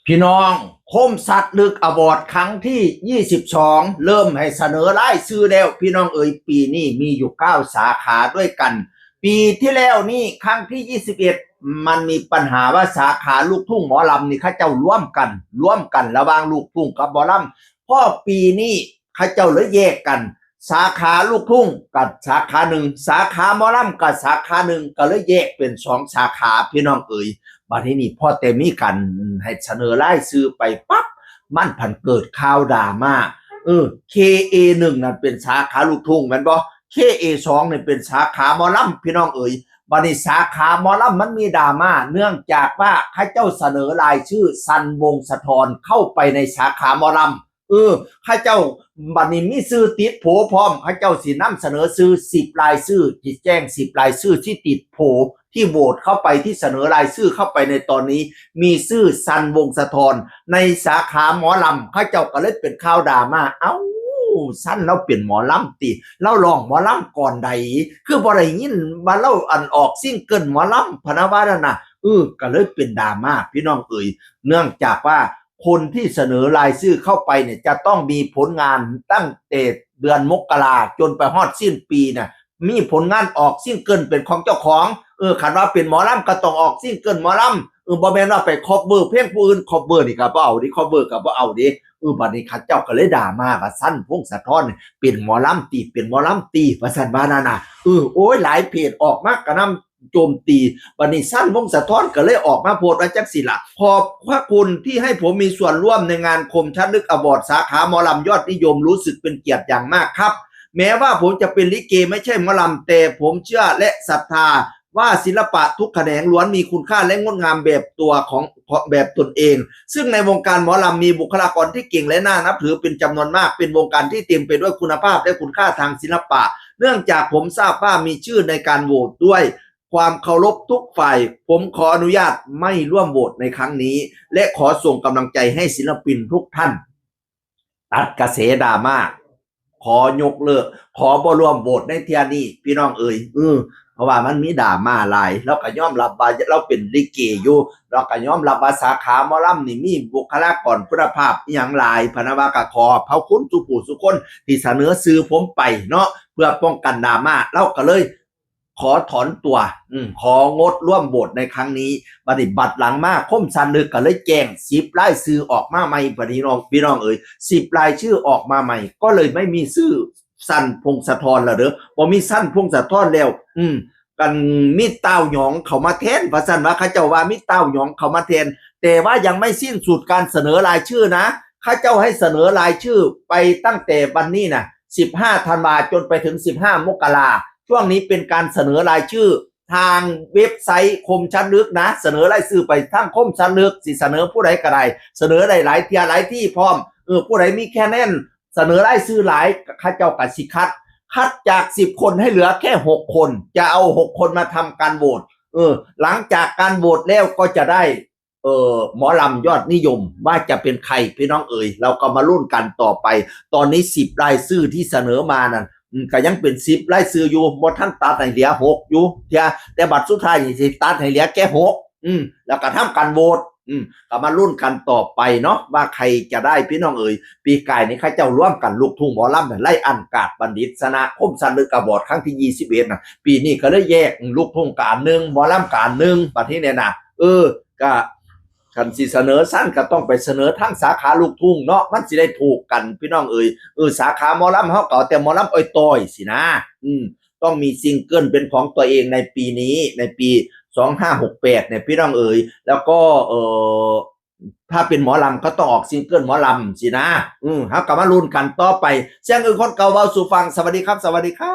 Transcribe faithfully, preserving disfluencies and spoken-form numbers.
พี่น้อง คมสัตว์ลึกอวอร์ดครั้งที่ยี่สิบสอง เริ่มให้เสนอรายชื่อแล้ว พี่น้องเอ๋ย ปีนี้มีอยู่เก้าสาขาด้วยกัน ปีที่แล้วนี่ครั้งที่ยี่สิบเอ็ด มันมีปัญหาว่าสาขาลูกทุ่งหมอลำนี่เขาเจ้าร่วมกันร่วมกันระหว่างลูกทุ่งกับหมอลำ พอปีนี้เขาเจ้าเลยแยกกัน สาขาลูกทุ่งกับสาขาหนึ่ง สาขาหมอลำกับสาขาหนึ่ง ก็เลยแยกเป็นสองสาขา พี่น้องเอ๋ย บัดนี้นี่พอแต่มีการให้เสนอรายชื่อไปปั๊บ มันผันเกิดข่าวดราม่า เออ เคเอหนึ่ง นั่นเป็นสาขาลูกทุ่งแม่นบ่ เคเอสอง นี่เป็นสาขาหมอลำ พี่น้องเอ๋ย บัดนี้สาขาหมอลำมันมีดราม่า เนื่องจากว่าเขาเจ้าเสนอรายชื่อสันวงศ์สะท้อนเข้าไปในสาขาหมอลำ เออ เขาเจ้าบัดนี้มีชื่อติดโผพร้อม เขาเจ้าสินำเสนอชื่อสิบรายชื่อ ที่แจ้งสิบรายชื่อที่ติดโผ ที่โหวตเข้าไป ที่เสนอรายชื่อเข้าไปในตอนนี้ มีชื่อสันวงศ์สะท้อนในสาขาหมอลำ เขาเจ้าก็เลยเป็นข่าวดราม่า เอ้า สันลาวเป็นหมอลำติ ลาวร้องหมอลำก่อนใด คือบ่ได้ยินว่าลาวอันออกซิงเกิลหมอลำพะนะว่านั่นน่ะ เออ ก็เลยเป็นดราม่า พี่น้องเอ๋ย เนื่องจากว่าคนที่เสนอรายชื่อเข้าไปเนี่ยจะต้องมีผลงานตั้งแต่เดือนมกราจนไปฮอดสิ้นปีน่ะ มีผลงานออกซิงเกิลเป็นของเจ้าของ เออ คันว่าเป็นหมอลำก็ต้องออกซิงเกิลหมอลำ เออ บ่แม่นว่าไปคอฟเวอร์เพลงผู้อื่น คอฟเวอร์นี่ก็บ่เอาเด้ คอฟเวอร์ก็บ่เอาเด้ เออ บัดนี้เขาเจ้าก็เลยดราม่าว่าสันวงศ์สะท้อนเนี่ยเป็นหมอลำติ เป็นหมอลำติ ว่าซั่นว่านั่นน่ะ เออ โอ้ย หลายเพจออกมากระหน่ำโจมตี บัดนี้สันวงศ์สะท้อนก็เลยออกมาโพสต์ว่าจังซี่ล่ะ ขอบพระคุณที่ให้ผมมีส่วนร่วมในงานคมชัดลึกอวอร์ดสาขาหมอลำยอดนิยม รู้สึกเป็นเกียรติอย่างมากครับ แม้ว่าผมจะเป็นลิเกไม่ใช่หมอลำ แต่ผมเชื่อและศรัทธาว่าศิลปะทุกแขนงล้วนมีคุณค่าและงดงามแบบตัวของแบบตนเอง ซึ่งในวงการหมอลำมีบุคลากรที่เก่งและน่านับถือเป็นจำนวนมาก เป็นวงการที่เต็มไปด้วยคุณภาพและคุณค่าทางศิลปะ เนื่องจากผมทราบว่ามีชื่อในการโหวตด้วยความเคารพทุกฝ่าย ผมขออนุญาตไม่ร่วมโหวตในครั้งนี้ และขอส่งกำลังใจให้ศิลปินทุกท่าน ตัดกระแสดราม่า ขอยกเลิก ขอบ่ร่วมโหวตในเทื่อนี้ พี่น้องเอ๋ย เออ เพราะว่ามันมีดราม่าหลาย ลาวก็ยอมรับว่าลาวเป็นลิเกอยู่ ลาวก็ยอมรับว่าสาขาหมอลำนี่มีบุคลากรคุณภาพอิหยังหลาย พะนะว่าก็ขอบพระคุณทุกผู้ทุกคนที่เสนอชื่อผมไปเนาะ เพื่อป้องกันดราม่า ลาวก็เลยขอถอนตัว อืม ของดร่วมโหวตในครั้งนี้ บัดนี้บัดหลังมา คมสันลึกก็เลยแจ้งสิบรายชื่อออกมาใหม่ บัดนี้น้อง พี่น้องเอ๋ย สิบรายชื่อออกมาใหม่ ก็เลยไม่มีชื่อสันวงศ์สะท้อนแล้วเด้อ บ่มีสันวงศ์สะท้อนแล้ว อืม กันมีต้าวหยองเข้ามาแทน ว่าซั่นว่า เขาเจ้าว่ามีต้าวหยองเข้ามาแทน แต่ว่ายังไม่สิ้นสุดการเสนอรายชื่อนะ เขาเจ้าให้เสนอรายชื่อไปตั้งแต่วันนี้นะ สิบห้าธันวาจนไปถึงสิบห้ามกรา ช่วงนี้เป็นการเสนอรายชื่อ ทางเว็บไซต์คมชัดลึกนะ เสนอรายชื่อไปทางคมชัดลึก สิเสนอผู้ใดก็ได้ เสนอได้หลายเทื่อหลายที่พร้อม เออ ผู้ใดมีคะแนนเสนอรายชื่อหลาย เขาเจ้าก็สิคัด คัดจากสิบคนให้เหลือแค่หกคน จะเอาหกคนมาทำการโหวต เออ หลังจากการโหวตแล้วก็จะได้ เอ่อ หมอลำยอดนิยม ว่าจะเป็นใคร พี่น้องเอ๋ย ลาวก็มาลุ้นกันต่อไป ตอนนี้สิบรายชื่อที่เสนอมานั่น อืม ก็ยังเป็นสิบรายชื่ออยู่ บ่ทันตัดให้เหลือหกอยู่เทื่อ แต่บัดสุดท้ายนี่สิตัดให้เหลือแค่หก อืม แล้วก็ทำการโหวต อืม ก็มาลุ้นกันต่อไปเนาะ ว่าใครจะได้ พี่น้องเอ๋ย ปีกายนี่เขาเจ้าร่วมกันลูกทุ่งหมอลำน่ะ ไลอ้อน กาดบัณฑิต ชนะคมสันลึกอวอร์ดครั้งที่ยี่สิบเอ็ดน่ะ ปีนี้ก็เลยแยก อืม ลูกทุ่งก็อันหนึ่ง หมอลำก็อันหนึ่ง บัดนี้เนี่ยนะ เออ ก็ คันสิเสนอสันก็ต้องไปเสนอทางสาขาลูกทุ่งเนาะ มันสิได้ถูกกัน พี่น้องเอ๋ย เออ สาขาหมอลำเฮาก็เอาแต่หมอลำอ้อยต้อยสินะ อืม ต้องมีซิงเกิลเป็นของตัวเองในปีนี้ ในปีสองห้าหกแปดเนี่ย พี่น้องเอ๋ย แล้วก็ เอ่อ ถ้าเป็นหมอลำก็ต้องออกซิงเกิลหมอลำสินะ อืม เฮาก็มาลุ้นกันต่อไป เสียงอื่นคนเก่าเว้าสู่ฟัง สวัสดีครับ สวัสดีครับ